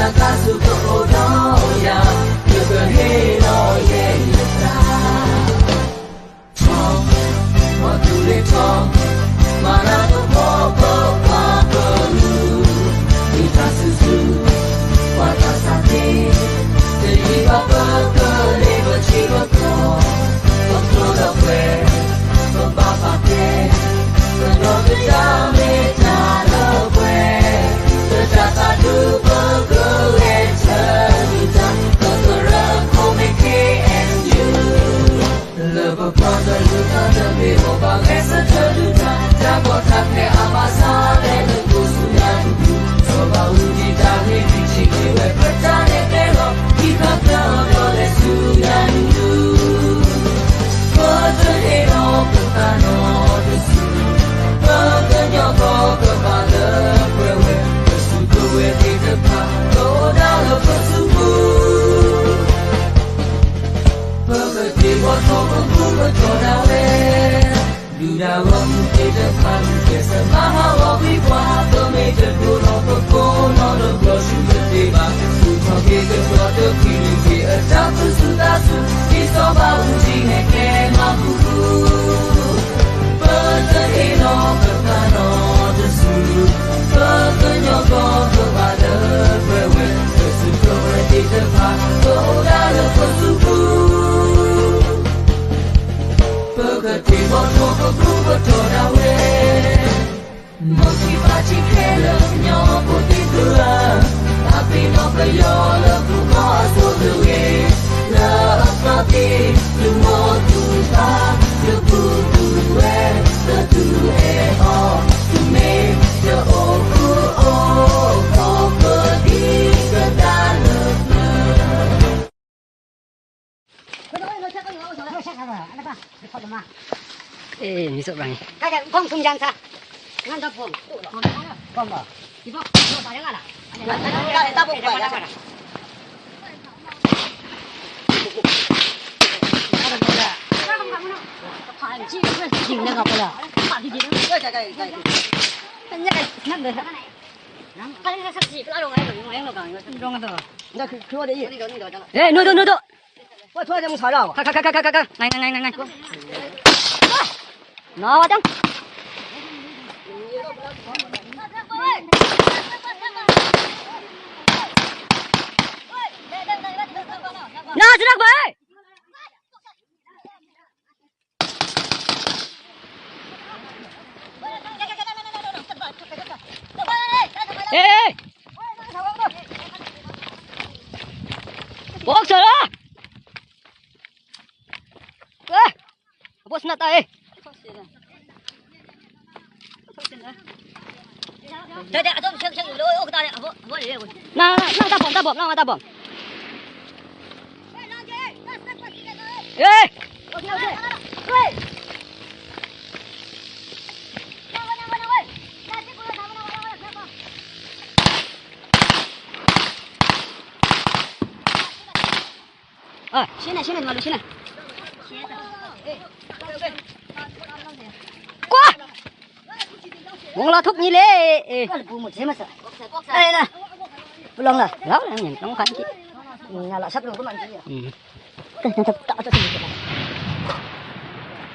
တၢ်သးစူၤကအိၣ်ဒီးယၤ, ယကဟ့ၣ်လီၤယဲယသး ထီၣ်, ပှၤသူၣ်လ့ၤထီၣ်, မၤလၤကပီၤပပှၤကလုာ်, မ့ၢ်တၢ်စုဆူၣ်, ပှၤသးစၢ်သ့, တယံာ်ဘၣ်ပကလ့ပထံပကီၢ်, ပကျိဒီးပှဲၤ, ပဘၣ်ပာ်ကဲ, ပနီၢ်ကစၢ်မ့ၢ်တၢ်လၢပှဲၤ, ပတၢ်သးဒူပကဂဲၤဆၢထၢၣ်တၢ်, ပကရၢခိၣ်မ့ၢ် K N U လၢပပှၤကလုာ်တၢ်တမ့ၢ်အိၣ်ဘၣ်ဂဲၤဆၢထၢၣ်ဒုးတၢ်, တၢ်ကီတၢ်ခဲအါဘၣ်ဆၣ်လဲၤလၢပှၤဆူညါဒူၣ်ဒူၣ်, စီၤဘးအူကၠံတၢ်ဂ့ၢ်ဒ်ဆံးက့ၤဝဲ ပတၢ်လဲၤကျဲလီၤ, ခံခါပျၢ်ဒီးလဲၤဆူညါဒူၣ်ဒူၣ်, ပတဟ့ၣ်လီၤပသးနီတစု, ပကညီကီၢ်ကဘၣ်လၢပှဲၤဝဲ, ပစူၢ်ကဝဲၤသ့ၣ်တဖၣ် ကအိၣ်ဒၣ်လၢပစုပူၤ ပကထံၣ်ဘီၣ်ထီၣ်ပဘူၣ်ပတီၢ်ဒၣ်ဝဲ, ဒုၣ်ဒါဂီၤမုၢ်သ့ၣ်တဖၣ် ဂုာ်ကျဲးစၢးမၤဟးဂီၤကွံာ်ပှၤ, ပမ့ၢ်တဒိၣ်ထီၣ်ပကိးနီၣ်ဒီးပျီဆူၣ်တသ့ဘၣ်, ဘူၣ်ထီၣ်က့ၤကဒီးတဖံးလံၤက့ၤ အတၢ်သူၣ်ဆူၣ်သးဆူၣ် ဒ်စီၤဘးအူကၠံနဲၣ်ကျဲမၤပူၤ ပတဟ့ၣ်လီၤပသးနီတစု, ပကညီကီၢ်ကဘၣ်လၢပှဲၤဝဲ, ပစူၢ်ကဝဲၤသ့ၣ်တဖၣ် ကအိၣ်ဒၣ်လၢပစုပူၤ, ပကထံၣ်ဘီၣ်ထီၣ်ပဘူၣ်ပတီၢ်ဒၣ်ဝဲ, နီၢ်ထံၣ်ဘၣ်ထံခဲလၢာ်ကညီဖိသ့ၣ်သုဧၢ, တၢ်ပ့ၤနီၣ်ပယီၤလၢပူၤကီၢ်အစိၤတဂ့ၤ, လၢအသီသ့ၣ် သုမိၢ်သုပၢ် သုပုၢ်သုဝဲၢ် သုသုအဲၣ်အီၤ, သုမ့ၢ်တအိၣ်ဃုာ်အိၣ်ခီၣ်ကဒံကဒါလၢပျၢၤ เอ้ย มีศพหลังนี้ เอ้ย นู่น นู่น นู่น นู่น ไง ไง ไง ไง ไง น้าจะรักไป เอ้ย บอกเสร็จแล้ว เอ้ย အဘိစနၢ်တၢ်အံၤ တဲတဲအတၢ်ဆဲးဆဲးလို့အိၣ်ကတၢ်န့ၣ် အဘိ အဘိန့ၣ် နနတၢ်ဘီၣ် တၢ်ဘီၣ် နတၢ်ဘီၣ် ဟေး ရှင်းနေရှင်းနေဒီမှာလို့ရှင်းနေကွာ မုံလာထုတ်ကြီးလေအေးပူမုံသေးမစအဲ့ဒါပလောင်လာလောက်နေတော့ခါကြီးငါလာဆက်လို့ကမှန်ကြီးอืม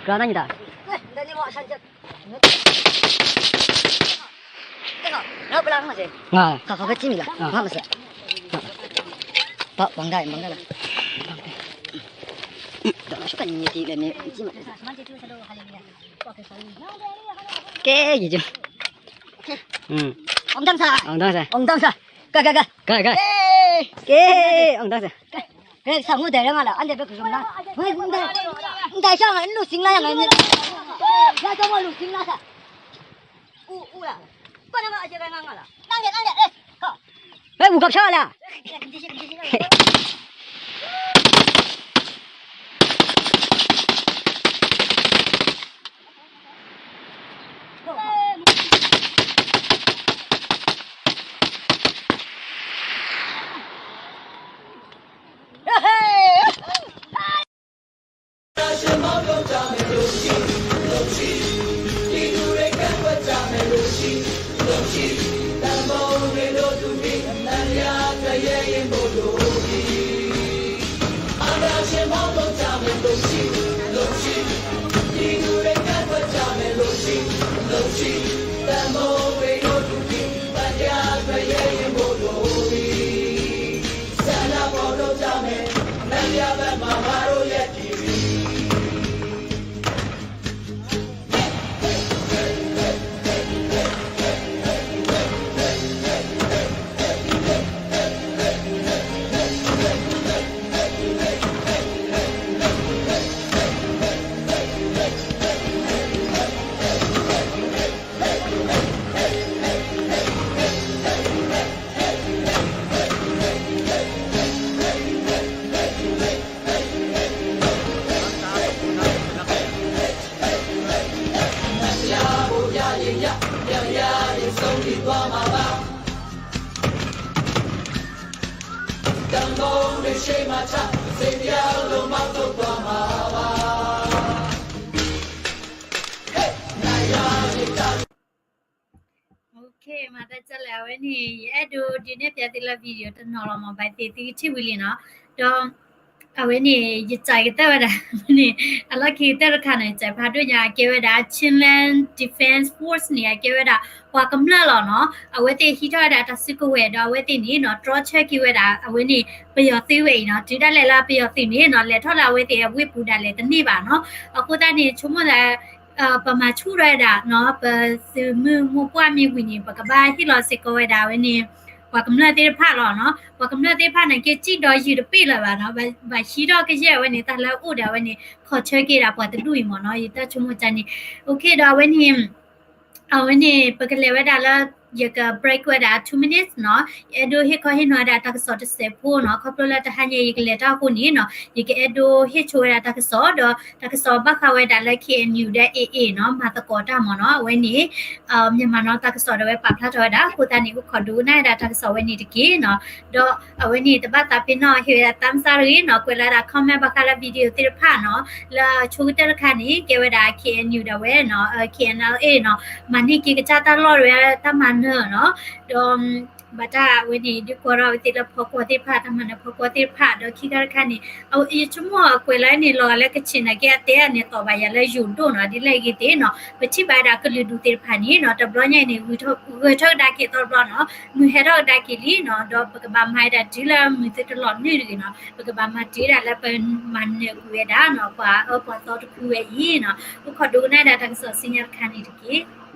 ကရနာညီတာ ငါခါခါပဲကြည့်မိလားငါမစက်ပပင်ဒါပင်ဒါလားတော့ရှုပ်နေတီးလည်းနေကြည့်မ ကဲ ရေကျို အောင်တန်းစာ အောင်တန်းစာ အောင်တန်းစာ ကဲ ကဲ ကဲ ကဲ ကဲ အောင်တန်းစာ ကဲ ကဲ ဆာမူတဲရမလား အန်တဲ့ဘက်ကရုံလား ဝဲ မူတဲ မူတဲရှောင်းလူစင်းလား ငါ ရတော့မလူစင်းလား စာ ဦး ဦးလား ဘာနမအကျဲငါငါလား တန်းတယ် တန်းတယ် ဟဲ ဘူးကပ်ချော်လာ မၤတၢ်ကလဲၣ် အဝဲန့ၣ် ယအဲၣ်ဒိးဒုးနဲၣ်ဖျါသုလၢ video တနီၤလီၤမး ဘၣ်သ့ၣ်သုကထံၣ်ဝံၤလံနီၤ, ဒီး အဝဲန့ၣ် ယစံးကတၢၢ်ဝဲဒၣ်န့ၣ် အလီၢ်ခံကတၢၢ်တခါန့ၣ် စံးဖးဒိၣ်ညါ အကဲဝဲဒၣ် Chinland Defense Force န့ၣ် အကဲဝဲဒၣ် ပှၤကမျၢၢ်လီၤနီၤ, အဝဲသ့ၣ်ဟံးထီၣ်ဝဲဒၣ်တၢ်စုကဝဲၤဒီးအဝဲသ့ၣ်န့ၣ်နီၤ တြီဆၢက့ၤဝဲဒၣ် အဝဲန့ၣ် ပယီၤသုးဝဲအံၤနီၤ, တုၤဒၣ်လဲာ်လၢပယီၤသုးန့ၣ်နီၤ လဲၤထီၣ်လၢအဝဲသ့ၣ်အဝ့ၢ်ပူၤဒၣ်လဲာ်တန့ၢ်ဘၣ်နီၤ, အဃိသတးန့ၣ် ဆိကမိၣ်သး ပမၤဆူၣ်ထီၣ်ဝဲဒၣ်နီၤ ပသုးမုၢ်မိၢ်ပှၢ်မ့ၢ်ဝံၤန့ၣ် ပကဘၣ်ဟ့ၣ်လီၤစ့ၢ်ကီးဝဲဒၣ်အဝဲန့ၣ် ပှၤကမျၢၢ်သ့ၣ်တဖၣ်လီၤနီၤ, ပှၤကမျၢၢ်သ့ၣ်တဖၣ်န့ၣ် က့ၤစံၣ်ဒီးယုာ်တပ့ၢ်လၢၤဘၣ်နီၤ, ဘၣ်ဟံးထီၣ်ကယဲၢ်ဝဲန့ၣ် တၢ်လၢအအိၣ်ဒီးအဝဲန့ၣ် ခီဆၢက့ၤဒၣ်ပှၤတဒူၣ်အံၤမးနီၤ, ယတၢ်ဆိကမိၣ်န့ၣ်, OK ဒီးအဝဲန့ၣ် အဝဲန့ၣ် ပကလဲၤဝဲဒၣ်လၢ ယက break ဝဲဒၣ် two minutes နီၤ, ယအဲၣ်ဒိးဟ့ၣ်ခီဟ့ၣ်နီၤဝဲဒၣ်တၢ်ကစီၣ်တစဲးဖိနီၤ, ခီဖျိလၢတဟါညါယကလဲၤတၢ်အဃိန့ၣ်နီၤ ယကအဲၣ်ဒိးဟ့ၣ်ဆိဝဲဒၣ်တၢ်ကစီၣ် ဒီးတၢ်ကစီၣ်ဘၣ်ဃးဝဲဒၣ်လၢ K N U ဒီး A A နီၤ မၤသကိးတၢ်မးနီၤ, အဝဲန့ၣ် မြန်မာနီၤ တၢ်ကစီၣ်ဒီးဝဲပာ်ဖျါထီၣ်ဝဲဒၣ်, အဃိသတးန့ၣ် အိၣ်ခိးဒိကနၣ်ဝဲဒၣ်တၢ်ကစီၣ်ဝဲန့ၣ်တက့ၢ်နီၤ, ဒီးအဝဲန့ၣ် တဘၣ်သးပ့ၤနီၣ် ဟ့ၣ်ဝဲဒၣ် thumbs up တဂ့ၤနီၤ, ကွဲးလီၤဝဲဒၣ် comment ဘၣ်ဃးလၢ video သ့ၣ်တဖၣ်နီၤ, လၢအဆိကတၢၢ်တခါန့ၣ် ကဲဝဲဒၣ် K N U ဒီးဝဲနီၤ, K N L A နီၤ, မၤန့ၢ်က့ၤကစၢ်တၢ်လီၢ်ဝဲတၢ်မၤနၢၤနီၤ, ဒီး ဘၣ်တၢ်ဝဲန့ၣ် ဒုးကွၢ်ထီၣ်ဝဲသ့ၣ်လၢဖီကွီၤသ့ၣ်တဖၣ် တၢ်မၤနၢၤဖီကွီၤသ့ၣ်တဖၣ် ဒီးခံခါတခါန့ၣ် ယဆိကမိၣ်အကွဲးလီၤန့ၣ် လီၤဂာ်လၢကဆ့ၣ်နာ်က့အတဲန့ၣ် သီၣ်ဘၣ်ယၤလၢယိၤဒိၣ်နီၤ, ဒ်လဲၣ်ဂ့ၤသ့ၣ်နီၤ, ပထံၣ်ဘၣ်ဝဲဒၣ်ကလုာ်ဒူၣ်သ့ၣ်တဖၣ်န့ၣ်နီၤ တဘျီညါအံၤန့ၣ် ဂဲၤထၢၣ်ကဒါက့ၤသီတဘျီနီၤ, မုၢ်ဟဲထီၣ်ကဒါက့ၤလံနီၤ, ဒီးပကဘၣ်မၤဝဲဒၣ်တုၤလၢမုၢ်သုတလီၤနုာ်တဂ့ၤနီၤ, ပကဘၣ်မၤတုၤဝဲဒၣ်လၢပမၤနၢၤကွံာ်ဝဲဒၣ်နီၤ ပှၤအၢပှၤသီတဖုဝဲအံၤနီၤ, အိၣ်ခိးဒိကနၣ်ဝဲဒၣ်တၢ်ကစီၣ်ဆူညါတခါန့ၣ်တက့ၢ်.